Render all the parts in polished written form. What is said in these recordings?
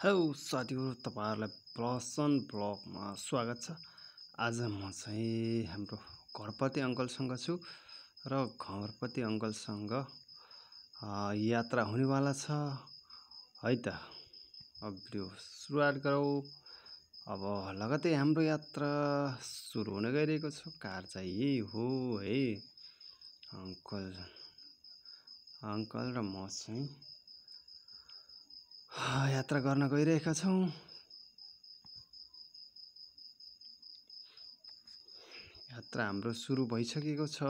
Hello साथीहरु, तपाईहरुलाई प्लसन ब्लगमा स्वागत छ। आज म चाहिँ हाम्रो घरपति अंकलसँग छु र घरपति अंकलसँग यात्रा हुनेवाला छ है त। अब भिडियो सुरुवात गरौँ। अब लगतै हाम्रो यात्रा सुरु हुन गइरहेको छ। कार चाहिँ यही हो है। अंकल र म चाहिँ यात्रा गर्न गइरहेका छौं। यात्रा हाम्रो सुरु भइसकेको छ।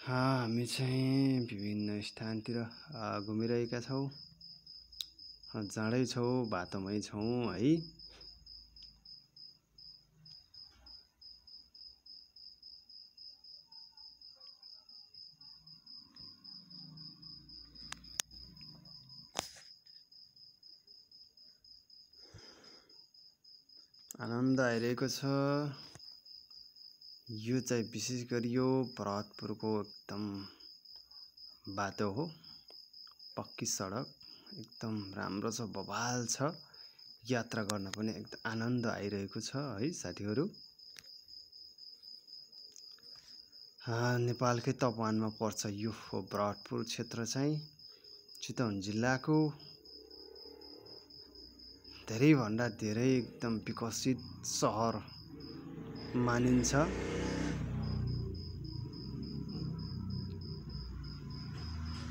हामी चाहिँ विभिन्न स्थानतिर घुमिरहेका छौं। जाँदै छौं, बाटोमै छौं है। आनन्द आइरहेको छ। यो चाहिँ विशेष गरी यो भरतपुरको एकदम बाटो हो। पक्की सडक एकदम राम्रो छ, बवाल छ। यात्रा गर्न पनि एकदम आनन्द आइरहेको छ है साथीहरु। नेपालकै तपमानमा पर्छ यो भरतपुर क्षेत्र चाहिँ। चितवन जिल्लाको धेरै भन्दा धेरै एकदम विकसित शहर मानिन्छ।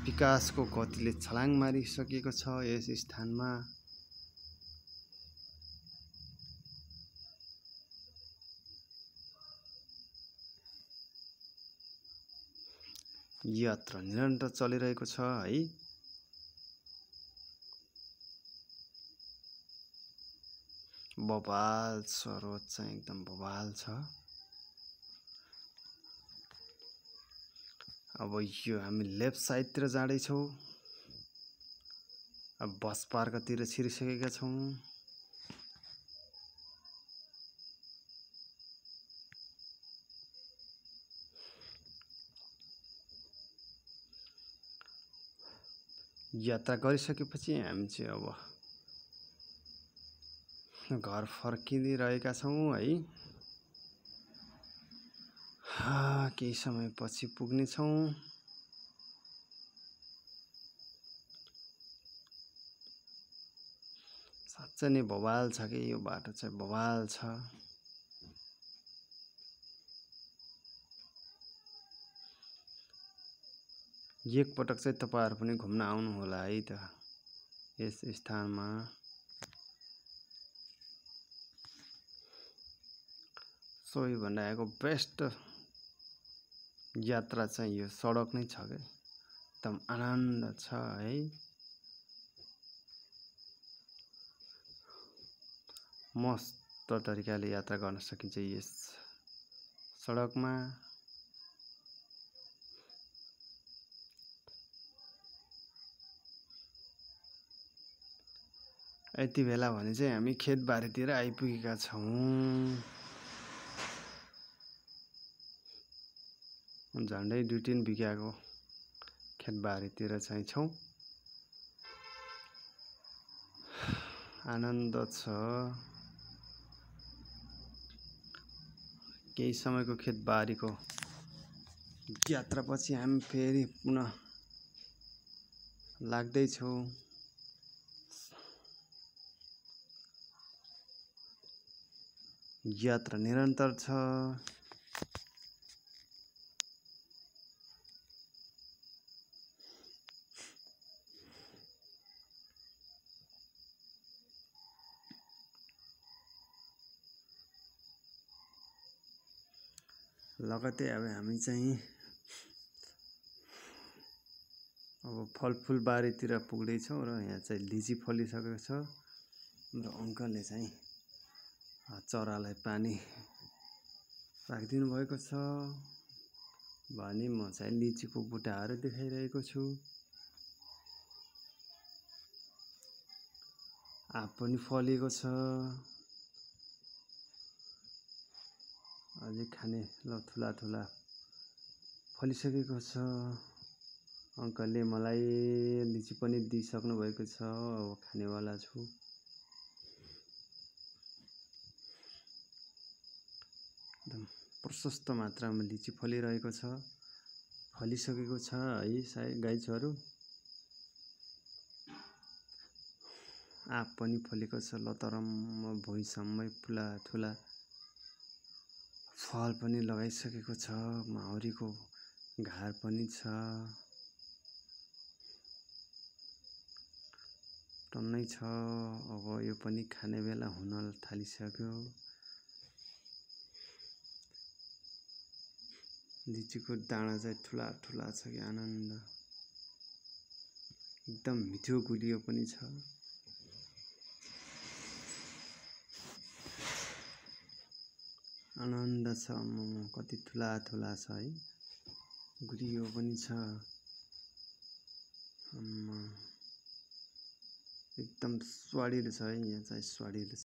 विकासको गतिले छलाङ मारिसकेको छ यस स्थानमा। यात्रा निरन्तर चलिरहेको छ है। बवाल छ, रोड चाहिँ एकदम बवाल छ। अब यो हामी लेफ्ट साइडतिर जाँदै छौं। अब बस पार्कतिर छिरिसकेका छौं। यात्रा गरिसकेपछि हामी चाहिँ अब घर फर्किरहेका छौं है। केही समयपछि पुग्ने छौं। साँच्चै नै बवाल छ कि यो बाटो चाहिँ बवाल छ। एक पटक चाहिँ तपाईहरु पनि घुम्न आउनु होला है त यस स्थानमा। सबैभन्दा यहाँको बेस्ट यात्रा चाहिँ यो सडक नै छ के। एकदम आनन्द छ है। मस्त तरिकाले यात्रा गर्न सकिन्छ यस सडकमा। यति बेला भने चाहिँ हामी खेतबारीतिर आइपुगेका छौं। झन्डै 2-3 बिघाको खेतबारीतिर चाहिँ छौं। आनन्द छ। केही समयको खेतबारीको यात्रापछि हामी फेरि पुनः लाग्दै छौं। यात्रा निरन्तर छ। लगतै अब हामी चाहिँ अब फलफुल बारीतिर पुग्दै छौं र यहाँ चाहिँ लिची फलिसकेको छ। र अंकलले चाहिँ चरालाई पानी राखिदिनु भएको छ भने म चाहिँ लिचीको बुट्टाहरु देखाइरहेको छु। आँप पनि फलेको छ। अझै खाने ल ठुला फलिसकेको छ। अङ्कलले मलाई लिची पनि दिइसक्नु भएको छ। अब खानेवाला छु। एकदम प्रशस्त मात्रामा लिची फलिरहेको छ, फलिसकेको छ है सायद गाइजहरू। आँप पनि फलेको छ लतरम्म भुइँसम्मै ठुला ठुला। फल पनि लगाइसकेको छ, माउरीको घार पनि छ। टन्नै छ। अब यो पनि खाने बेला हुन थालिसक्यो। लिचीको डाँडा चाहिँ ठुला ठुला छ कि आनन्द। एकदम मिठो गुलियो पनि छ। आनन्द छ। कति ठुला ठुला छ है। गुलियो पनि छ। एकदम स्वादिलो छ है। यहाँ चाहिँ स्वादिलो छ।